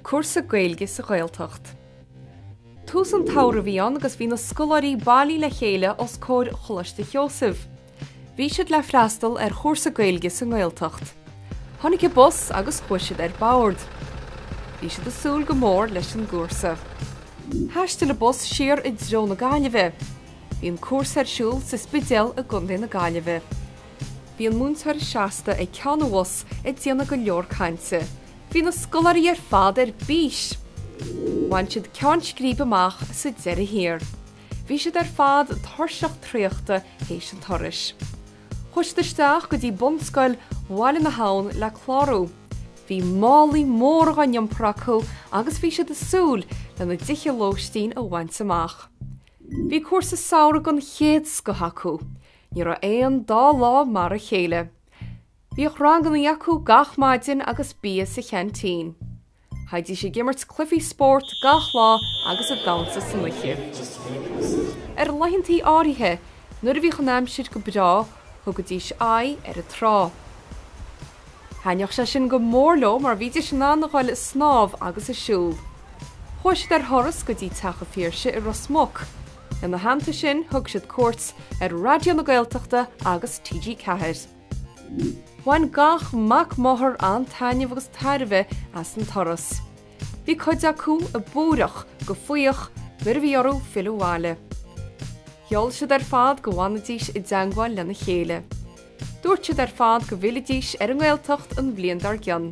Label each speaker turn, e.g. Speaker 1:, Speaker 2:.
Speaker 1: Cúrsa Gaeilge sa Ghaeltacht. Tús an tsamhraidh a bhí ann agus bhí na scoláirí bailí le chéile os comhair Choláiste Sheosaimh. Bhí siad le freastal ar chúrsa Gaeilge sa nGaeltacht. Tháinig an bus agus chuaigh siad ar bord. Bhí siad ag súil go mór leis an gcúrsa. Thaistil an bus siar i dtreo na Gaillimhe. Bhí an cúrsa ar siúl sa Spidéal i gContae na Gaillimhe. Bhí an múinteoir seasta ag ceann an bhus ag déanamh go leor cainte. Bhí na scoláirí ar fad ar bís! Bhain siad ceann scríbe amach sa deireadh thiar. Bhí siad ar fad tuirseach traochta théis an turais. Chuaigh siad isteach go dtí Bunscoil Bhaile na hAbhann le clárú. Bhí málaí móra á n-iompar acu agus bhí siad ag súil lena dtithe lóistín a bhaint amach. Bhí cúrsa samhraidh den chéad scoth acu. Ní raibh aon dá lá mar a chéile. Bhíodh rangannaí acu gach maidin agus bia sa cheaintín. Théidís ag imirt cluichí spóirt gach lá agus ag damhsa san oíche. Ar laethantaí áirithe, nuair a bhíodh an aimsir go breá, thugaidís aghaidh ar an trá. Thaitneodh sé sin go mór leo mar bhídís in ann a ghoil ag snámh agus ag siúl. Chuaigh siad ar thuras go dtí Teach an Phiarsaigh i Ros Muc. Ina theannta sin thug siad cuairt ar Raidió na Gaeltachta agus TG4. Bhain gach mac máthar an-taitneamh agus tairbhe as an turas. Bhí cuid acu ag búireach go faíoch nuair a bhí orthu filleadh abhaile. Gheall siad ar fad go bhfanfaidís i dteangmháil lena chéile. Dúirt siad ar fad go bhfillfidís ar an nGaeltacht an bhliain dár gcionn.